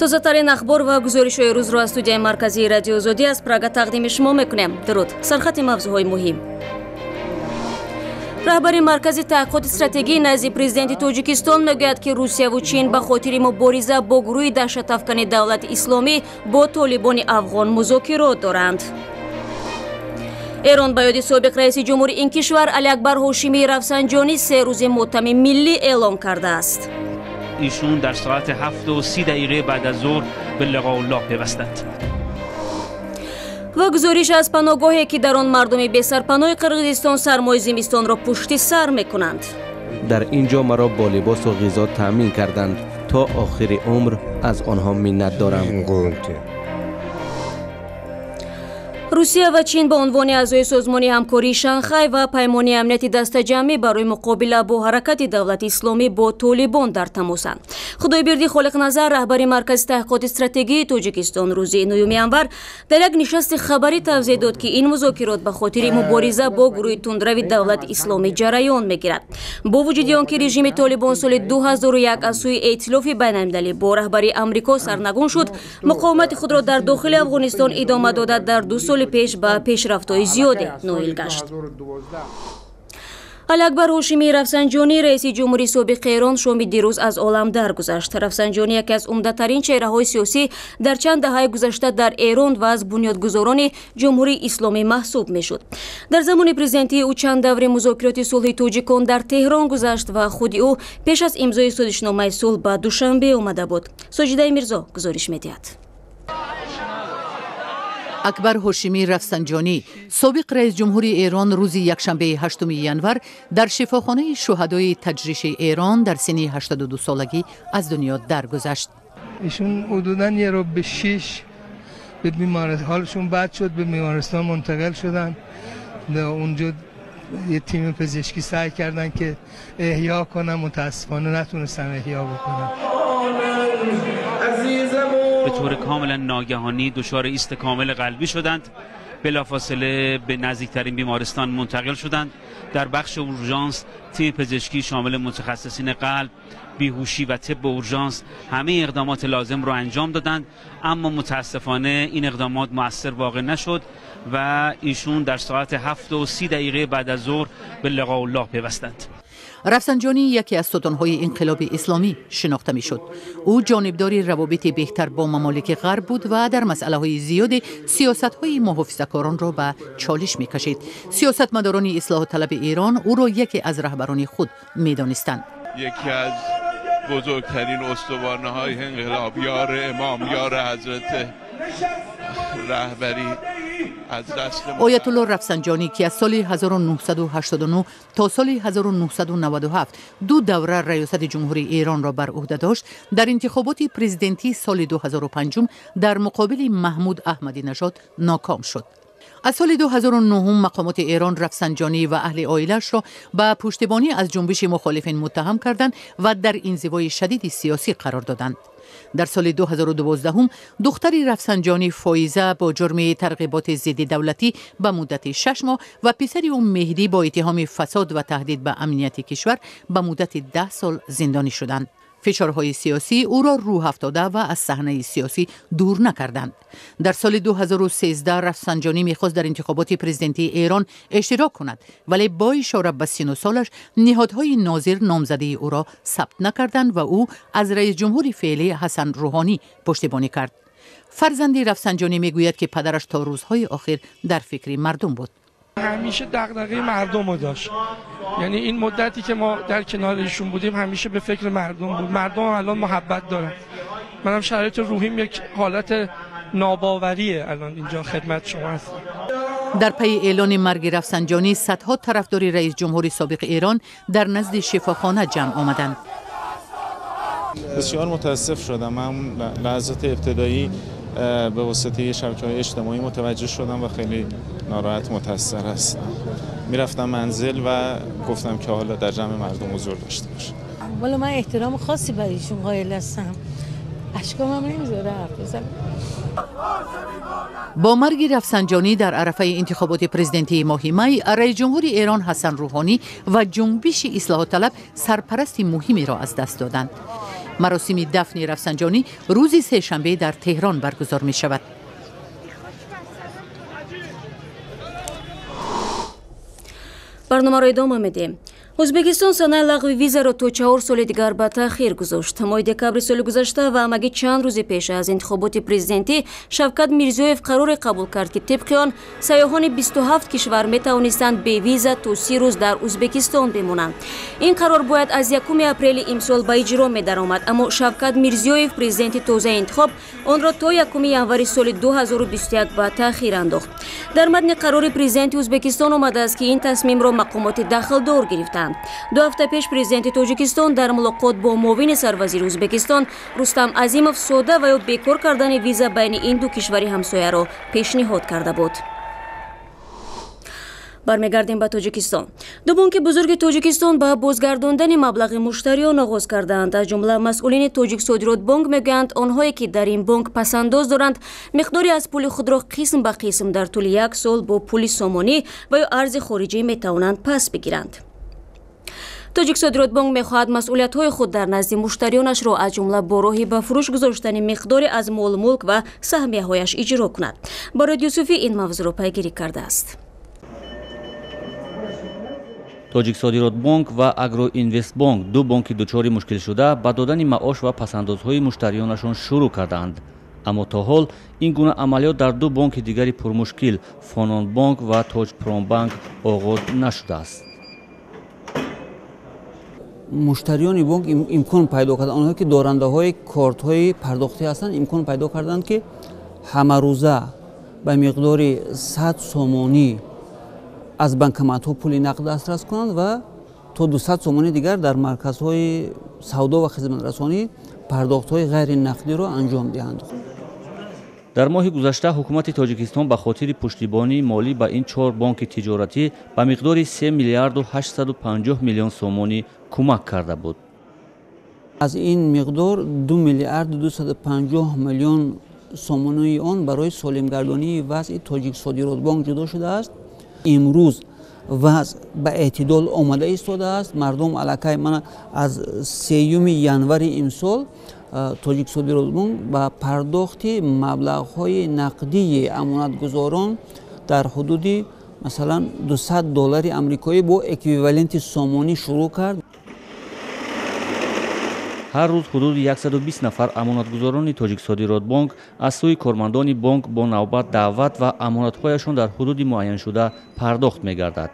Тозатарин ахбор ва гузоришҳои рӯзро аз студияи марказии Радиои Озодӣ аз Прага тақдими шумо мекунем. Дуруд. Сархати мавзӯъҳои муҳим. Раҳбари Маркази таҳқиқоти стратегии назди президенти Тоҷикистон мегӯяд, ки Русияву Чин ба хотири мубориза бо гурӯҳи даҳшатафкани Давлати Исломӣ бо толибони афғон музокирот доранд. Эрон ба ёди собиқ раиси ҷумҳури ин кишвар Алиакбар Ҳошимии Рафсанҷонӣ 3 рӯзи мотами миллӣ эълон кардааст. ایشون در ساعت 7:30 بعد از ظهر به لقاء الله پیوستند. Ва гузориш аз паноҳгоҳе, ки дар он мардуми бесарпаноҳи Қирғизистон сармои зимистонро пушти сар мекунанд. Дар ин ҷо маро бо либосу ғизо таъмин карданд. То охири умр аз онҳо миннат дорам. Русия ва Чин ба унвони аъзои Созмони ҳамкории Шанхай ва Паймони амнияти дастаҷамъӣ барои муқобила бо ҳаракати Давлати Исломӣ бо толибон дар тамосанд. Худойбердӣ Холиқназар, раҳбари Маркази таҳқиқоти стратегии Тоҷикистон, рӯзи 9 январ дар як нишасти хабарӣ тавзеҳ дод, ки ин музокирот ба хотири мубориза бо гурӯҳи тундрави Давлати Исломӣ ҷараён мегирад. Бо вуҷуди он ки режими толибон соли 2001 аз сӯи эътилофи байналмилалӣ бо раҳбарии Амрико сарнагун шуд, муқовимати худро дар дохили Афғонистон идома дода, дар 2 соли пеш ба пешрафтҳои зиёде ноил гашт. Алиакбар Ҳошимии Рафсанҷонӣ, раиси ҷумҳури собиқи Эрон, шоми дирӯз аз олам даргузашт. Рафсанҷонӣ яке аз умдатарин чеҳраҳои сиёсӣ дар чанд даҳаи гузашта дар Эрон ва аз бунёдгузорони Ҷумҳурии Исломӣ маҳсуб мешуд. Дар замони президентии ӯ чанд даври музокироти сулҳи тоҷикон дар Теҳрон гузашт ва худи ӯ пеш аз имзои созишномаи сулҳ ба Душанбе омада буд. Соҷидаи Мирзо гузориш медиҳад. Акбар Ҳошимӣ Рафсанҷонӣ, собиқ раис ҷумҳури Эрон, рӯзи якшанбеи 8 январ дар шифохонаи шуҳадои Таҷриши Эрон дар синни 82 солагӣ аз дунё даргузашт. Ишун ҳудудан 5:45 به بیمارستان حالشون بد شد، به بیمارستان منتقل شدن. اونجا یه تیم پزشکی سعی کردن که احیا کنن، متاسفانه نتونستن احیا بکنن. به طور کاملا ناگهانی دچار ایست کامل قلبی شدند. بلافاصله به نزدیکترین بیمارستان منتقل شدند. در بخش اورژانس تیم پزشکی شامل متخصصین قلب، بیهوشی و طب اورژانس همه اقدامات لازم را انجام دادند، اما متاسفانه این اقدامات مؤثر واقع نشد و ایشون در ساعت 7:30 بعد از ظهر به لقاء الله پیوستند. Рафсанҷонӣ яке аз сутунҳои инқилоби исломӣ шинохта мешуд. Ӯ ҷонибдори равобити беҳтар бо мамолики ғарб буд ва дар масъалаҳои зиёде сиёсатҳои муҳофизакоронро ба чолиш мекашид. Сиёсатмадорони ислоҳоталаби Эрон ӯро яке аз раҳбарони худ медонистанд. Яке аз бузургтарин устувонаҳои инқилоб, ёр имом, ёр ҳазрат раҳбарӣ. Оятулло Рафсанҷонӣ, ки аз соли 1989 то соли 1997 ду давра раёсати ҷумҳурии Эронро бар ӯҳда дошт, дар интихоботи президентии соли 2005 дар муқобили Маҳмуд Аҳмадинажод ноком шуд. Аз соли 2009 мақомоти Эрон Рафсанҷонӣ ва аҳли оилаашро ба пуштибонӣ аз ҷунбиши мухолифин муттаҳам карданд ва дар инзивои шадиди сиёсӣ қарор доданд. Дар соли 2012 духтари Рафсанҷонӣ Фоиза бо ҷурми тарғиботи зидди давлатӣ ба муддати 6 моҳ ва писари ӯ Меҳдӣ бо иттиҳоми фасод ва таҳдид ба амнияти кишвар ба муддати 10 сол зиндонӣ шуданд. Фишорҳои сиёсӣ ӯро рӯҳ афтода ва аз саҳнаи сиёсӣ дур накарданд. Дар соли 2013 Рафсанҷонӣ мехост дар интихоботи президентии Эрон иштирок кунад, вале бо ишора ба сину солаш ниҳодҳои нозир номзадии ӯро сабт накарданд ва ӯ аз раис ҷумҳури феълӣ Ҳасан Рӯҳонӣ пуштибонӣ кард. Фарзанди Рафсанҷонӣ мегӯяд, ки падараш то рӯзҳои охир дар фикри мардум буд. Ҳамеша дағдағаи мардумро дошт. Яъне ин муддате ки мо дар канори ишон будем, ҳамеша ба фикри мардум буд. Мардум алон муҳаббат доранд. Манам шароити рӯҳим як ҳолати нобовариест. Алон инҷо хидмати шумо ҳастам. Дар пайи эълони марги Рафсанҷонӣ садҳо тарафдори раис ҷумҳури собиқи Эрон дар назди шифохона ҷамъ омаданд. Бисёр мутаассиф шудам. Ман лаҳзати ибтидоӣ به واسطه شبکه‌های اجتماعی متوجه شدم و خیلی ناراحت متأثر هستم. میرفتم منزل و گفتم که حالا در جمع مردم حضور داشته باشم. والا من احترام خاصی برای ایشون قائل هستم. اشکام هم نمیذاره حرف بزنم. Бо марги Рафсанҷонӣ дар арафаи интихоботи президентии моҳи май раис ҷумҳури Эрон Ҳасан Рӯҳонӣ ва ҷунбиши ислоҳоталаб сарпарасти муҳимеро аз даст доданд. Маросими дафни Рафсанҷонӣ рӯзи сешанбе дар Теҳрон баргузор мешавад. Барномаро идома медиҳем. Ӯзбекистон санаи лағви визаро то 4 соли дигар ба таъхир гузошт. Моҳи декабри соли гузашта ва ҳамагӣ чанд рӯзи пеш аз интихоботи президентӣ Шавкат Мирзиёев қароре қабул кард, ки тибқи он сайёҳони 27 кишвар метавонистанд бевиза то 30 рӯз дар Ӯзбекистон бимонанд. Ин қарор бояд аз 1 апрели имсол ба иҷро медаромад, аммо Шавкат Мирзиёев, президенти тозаи интихоб, онро то 1 январи соли 2021 ба таъхир андохт. Дар матни қарори президенти Ӯзбекистон омадааст, ки ин тасмимро мақомоти дахлдор гирифтанд. 2 ҳафта пеш президенти Тоҷикистон дар мулоқот бо муовини сарвазири Ӯзбекистон Рустам Азимов сода ва ё бекор кардани виза байни ин ду кишвари ҳамсояро пешниҳод карда буд. Бармегардем ба Тоҷикистон. Ду бонки бузурги Тоҷикистон ба бозгардондани маблағи муштариён оғоз кардаанд. Аз ҷумла масъулини Тоҷиксодиротбонк мегӯянд, онҳое ки дар ин бонк пасандоз доранд, миқдори аз пули худро қисм ба қисм дар тӯли як сол бо пули сомонӣ ва ё арзи хориҷӣ метавонанд пас бигиранд. Тоҷиксодиротбонк мехоҳад масъулиятҳои худ дар назди муштариёнашро аз ҷумла бо роҳи ба фурӯш гузоштани миқдори аз молмулк ва саҳмияҳояш иҷро кунад. Барод Юсуфӣ ин мавзӯъро пайгирӣ кардааст. Тоҷиксодиротбонк ва Агроинвестбонк, ду бонки дучори мушкилшуда, ба додани маош ва пасандозҳои муштариёнашон шурӯъ кардаанд. Аммо то ҳол ин гуна амалиёт дар ду бонки дигари пурмушкил Фононбонк ва Тоҷпромбанк оғоз нашудааст. Муштариёни бонк имкон пайдо карданд, онҳое ки дорандаҳои кортҳои пардохтӣ ҳастанд, имкон пайдо карданд, ки ҳамарӯза ба миқдори 100 сомонӣ аз банкоматҳо пули нақд дастрас кунанд ва то 200 сомонӣ дигар дар марказҳои савдо ва хизматрасонӣ пардохтҳои ғайринақдиро анҷом диҳанд. Дар моҳи гузашта ҳукумати Тоҷикистон ба хотири пуштибонии молӣ ба ин 4 бонки тиҷоратӣ ба миқдори 3 миллиарду 850 миллион сомонӣ кӯмак карда буд. Аз ин миқдор 2 миллиарду 250 миллион сомонии он барои солимгардонии вазъи Тоҷиксодиротбонк ҷудо шудааст. Имрӯз вазъ ба эътидол омада истодааст. Мардум аллакай мана аз 3 январи имсол Тоҷиксодиротбонк ба пардохти маблағҳои нақдии амонатгузорон дар ҳудуди масалан 200 доллари амрикоӣ бо эквиваленти сомонӣ шурӯъ кард. Ҳар рӯз ҳудуди 120 нафар амонатгузорони Тоҷиксодиротбонк аз сӯи кормандони бонк бо навбат даъват ва амонатҳояшон дар ҳудуди муайяншуда пардохт мегардад.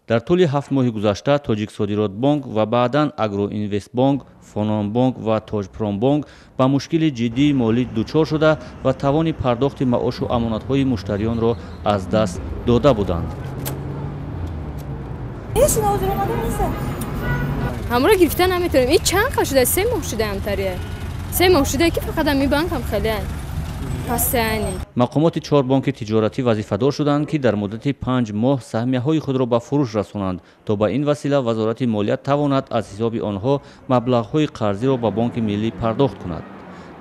Дар тӯли 7 моҳи гузашта Тоҷиксодиротбонк ва баъдан Агроинвестбонк, Фононбонк ва Тоҷпромбонк ба мушкили ҷиддии молӣ дучор шуда ва тавони пардохти маошу амонатҳои муштариёнро аз даст дода буданд. Ҳамро гирифта наметавонем. Ин чанд қал шуда? 3 моҳ шуда ҳамтария. 3 моҳ шуда ки фақат ҳамин банк ҳам хеле пастяни. Мақомоти 4 бонки тиҷоратӣ вазифадор шуданд, ки дар муддати 5 моҳ саҳмияҳои худро ба фурӯш расонанд, то ба ин васила Вазорати молия тавонад аз ҳисоби онҳо маблағҳои қарзиро ба Бонки Миллӣ пардохт кунад.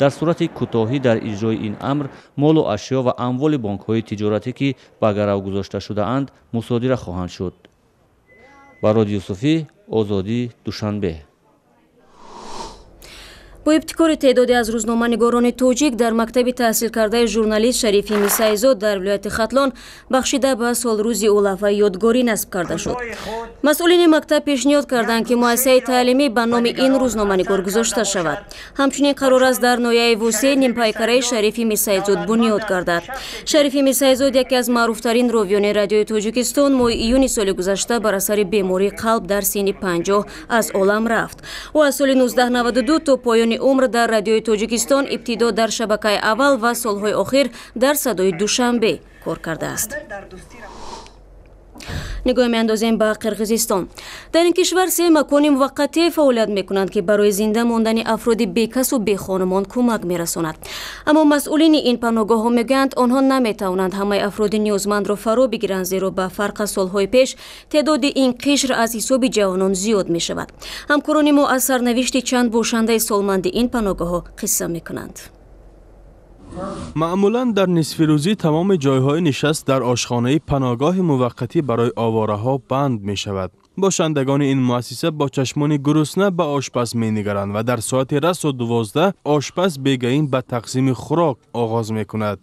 Дар сурати кӯтоҳӣ дар иҷрои ин амр, молу ашё ва амволи бонкҳои тиҷоратӣ, ки ба гарав гузошта шудаанд, мусодира хоҳанд шуд. Барод Юсуфӣ, Озодӣ, Душанбе. Бо ибтикори теъдоде аз рӯзноманигорони тоҷик дар мактаби таҳсилкардаи журналист Шарифи Мирсаидзод дар вилояти Хатлон бахшида ба солрӯзи ӯ лавҳаи ёдгорӣ насб карда шуд. Масъулини мактаб пешниҳод карданд, ки муассисаи таълимӣ ба номи ин рӯзноманигор гузошта шавад. Ҳамчунин қарор аст дар ноҳияи Вусей нимпайкараи Шарифи Мирсаидзод бунёд гардад. Шарифи Мирсаидзод яке аз маъруфтарин ровиёни радиои Тоҷикистон моҳи июни соли гузашта бар асари бемории қалб дар синни 50 аз олам рафт. Ӯ аз соли 1992 то поёни умр дар радиои Тоҷикистон, ибтидо дар шабакаи аввал ва солҳои охир дар садои Душанбе кор кардааст. Нигоҳ меандозем ба Қирғизистон. Дар ин кишвар 3 макони муваққатӣ фаъолият мекунанд, ки барои зинда мондани афроди бекасу бехонумон кӯмак мерасонад. Аммо масъулини ин паноҳгоҳҳо мегӯянд, онҳо наметавонанд ҳамаи афроди ниёзмандро фаро бигиранд, зеро ба фарқ аз солҳои пеш теъдоди ин қишр аз ҳисоби ҷавонон зиёд мешавад. Ҳамкорони мо аз сарнавишти чанд бошандаи солманди ин паноҳгоҳҳо қисса мекунанд. Маъмулан дар нисфирӯзӣ тамоми ҷойҳои нишаст дар ошхонаи паноҳгоҳи муваққатӣ барои овораҳо банд мешавад. Бошандагони ин муассиса бо чашмони гурусна ба ошпаз менигаранд ва дар соати расо 12 ошпаз бегаин ба тақсими хӯрок оғоз мекунад.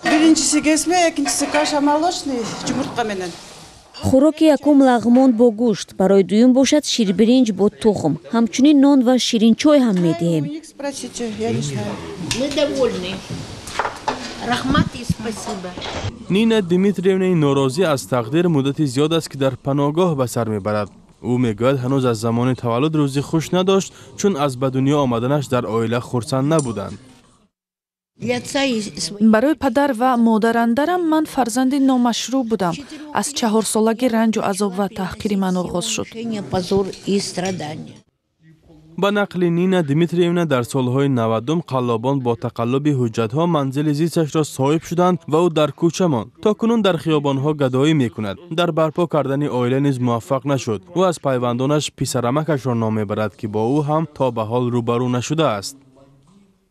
Биринчиси кесме, экинчиси каша молочный, жумуртка менен. Хӯроки якум лағмон бо гӯшт, барои дуюм бошад ширбиринҷ бо тухм. Ҳамчунин нон ва ширинчой ҳам медиҳем. Мы довольны. Рахмат и спасибо. Нина Дмитриевнаи норозӣ аз тақдир муддати зиёд аст, ки дар паноҳгоҳ ба сар мебарад. Ӯ мегӯяд, ҳанӯз аз замони таваллуд рӯзи хуш надошт, чун аз ба дунё омаданаш дар оила хурсанд набуданд. Барои падар ва модарандарам ман фарзанди номашрӯъ будам. Аз 4-солагӣ ранҷу азоб ва таҳқири ман оғоз шуд. Ба нақли Нина Дмитриевна, дар солҳои 90 қаллобон бо тақаллуби ҳуҷҷатҳо манзили зисташро соҳиб шуданд ва ӯ дар кӯча монд. То кунун дар хиёбонҳо гадоӣ мекунад. Дар барпо кардани оила низ муваффақ нашуд. Ӯ аз пайвандонаш писарамакашро ном мебарад, ки бо ӯ ҳам то ба ҳол рӯбарӯ нашудааст.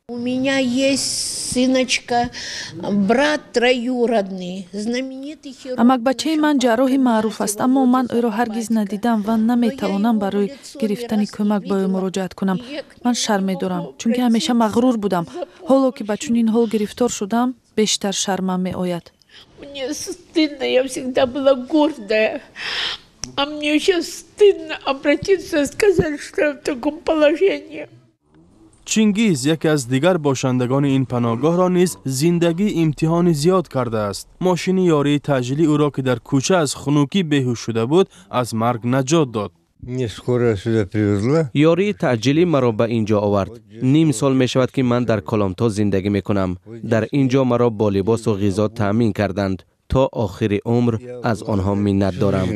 У меня есть сыночка, брат троюродный, знаменитый хирург. Амакбачаи ман ҷарроҳи маъруф аст, аммо ман ӯро ҳаргиз надидам ва наметавонам барои гирифтани кӯмак ба ӯ муроҷиат кунам. Ман шарм медорам, чунки ҳамеша мағрур будам. Ҳоло ки ба чунин ҳол гирифтор шудам, бештар шармам меояд. Мне стыдно, я всегда была гордая. А мне сейчас стыдно обратиться и сказать, что я в таком положении. Чингиз, яке аз дигар бошандагони ин паноҳгоҳро низ зиндагӣ имтиҳони зиёд кардааст. Мошини ёрии таъҷилӣ ӯро, ки дар кӯча аз хунукӣ беҳуш шуда буд, аз марг наҷот дод. Ёрии таъҷилӣ маро ба ин ҷо овард. Ним сол мешавад, ки ман дар Коломто зиндагӣ мекунам. Дар ин ҷо маро бо либосу ғизо таъмин карданд. То охири умр аз онҳо миннат дорам.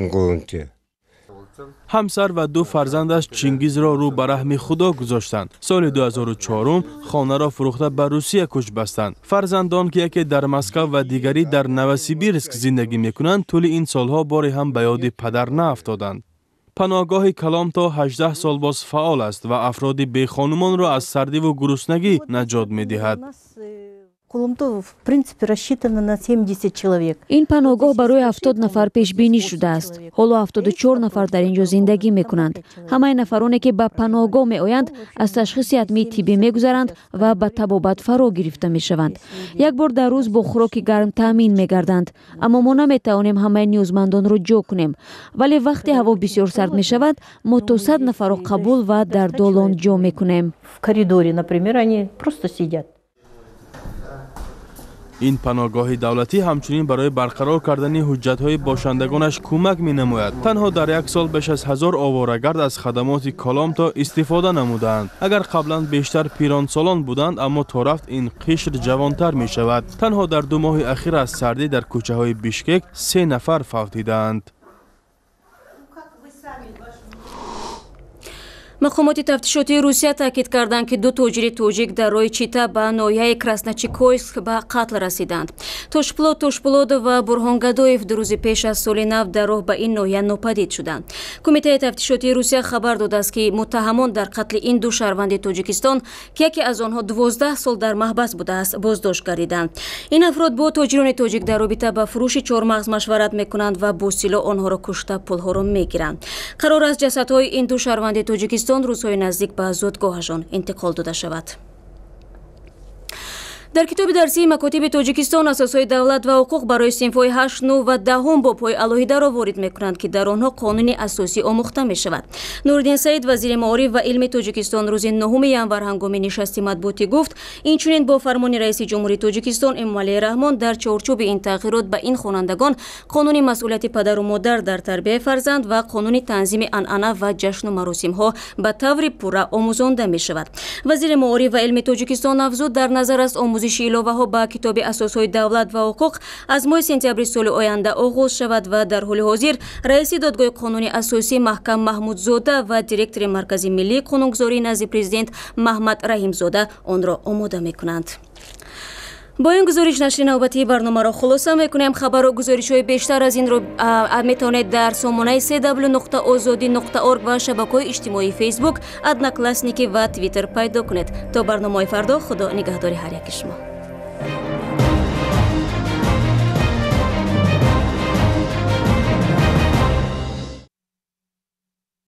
Ҳамсар ва ду фарзандаш Чингизро рӯ ба раҳми Худо гузоштанд. Соли 2004 хонаро фурӯхта ба Русия кӯч бастанд. Фарзандон, ки яке дар Москав ва дигарӣ дар Новосибирск зиндагӣ мекунанд, тӯли ин солҳо боре ҳам ба ёди падар наафтоданд. Паноҳгоҳи Каломто 18 сол боз фаъол аст ва афроди бехонумонро аз сардиву гуруснагӣ наҷот медиҳад. Коломто, в принципе, рассчитано на 70 человек. Ин паноҳгоҳ барои 70 нафар пешбинӣ шудааст. Ҳоло 74 нафар дар ин ҷо зиндагӣ мекунанд. Ҳамаи нафароне, ки ба паноҳгоҳ меоянд, аз ташхиси ҳатмии тиббӣ мегузаранд ва ба табобат фаро гирифта мешаванд. Як бор дар рӯз бо хӯроки гарм таъмин мегарданд. Аммо мо наметавонем ҳамаи ниёзмандонро ҷо кунем. Вале вақте ҳаво бисёр сард мешавад, мо то 100 нафарро қабул ва дар долон ҷо мекунем. В коридоре, например, они просто сидят. Ин паноҳгоҳи давлатӣ ҳамчунин барои барқарор кардани ҳуҷҷатҳои бошандагонаш кӯмак менамояд. Танҳо дар як сол беш аз 1000 оворагард аз хадамоти Коломто истифода намудаанд. Агар қаблан бештар пиронсолон буданд, аммо то рафт ин қишр ҷавонтар мешавад. Танҳо дар 2 моҳи ахир аз сардӣ дар кӯчаҳои Бишкек 3 нафар фавтидаанд. Мақомоти тафтишотии Русия таъкид карданд, ки ду тоҷири тоҷик дар роҳи Чита ба ноҳияи Красночикойск ба қатл расиданд. Тошплод Тошплодов ва Бурҳон Гадоев 2 рӯзи пеш аз соли нав дар роҳ ба ин ноҳия нопадид шуданд. Кумитаи тафтишотии Русия хабар додааст, ки муттаҳамон дар қатли ин ду шаҳрванди Тоҷикистон, ки яке аз онҳо 12 сол дар маҳбас будааст, боздошт гардиданд. Ин афрод бо тоҷирони тоҷик дар робита ба фурӯши чормағз машварат мекунанд ва бо силоҳ онҳоро кушта пулҳоро мегиранд. Қарор аст ҷасадҳои ин ду шаҳрванди Тоҷикистон рӯзҳои наздик ба зодгоҳашон интиқол дода шавад. Дар китоби дарсии макотиби Тоҷикистон асосҳои давлат ва ҳуқуқ барои синфҳои 8, 9 ва 10 бобҳои алоҳидаро ворид мекунанд, ки дар онҳо қонуни асосӣ омӯхта мешавад. Нуриддин Саид, вазири маориф ва илми Тоҷикистон, рӯзи 9 январ ҳангоми нишасти матбуотӣ гуфт, инчунин бо фармони раиси ҷумҳурии Тоҷикистон Эмомалӣ Раҳмон дар чорчӯби ин тағйирот ба ин хонандагон қонуни масъулияти падару модар дар тарбияи фарзанд ва қонуни танзими анъана ва ҷашну маросимҳо ба таври пурра омӯзонда мешавад. Вазири маориф ва илми Тоҷикистон афзуд, дар назар аст омӯзиши иловаҳо ба китоби асосҳои давлат ва ҳуқуқ аз моҳи сентябри соли оянда оғоз шавад ва дар ҳоли ҳозир раиси додгоҳи қонуни асосӣ Маҳкам Маҳмудзода ва директори Маркази миллии қонунгузории назди президент Маҳмад Раҳимзода онро омода мекунанд. Бо ин гузориш нашри навбатии барномаро хулоса мекунем. Хабару гузоришҳои бештар аз инро метавонед дар сомонаи cw.ozodi.org ва шабакаҳои иҷтимоии Фейсбук, Одноклассники ва Твиттер пайдо кунед. То барномаҳои фардо, Худо нигаҳдори ҳар яки шумо.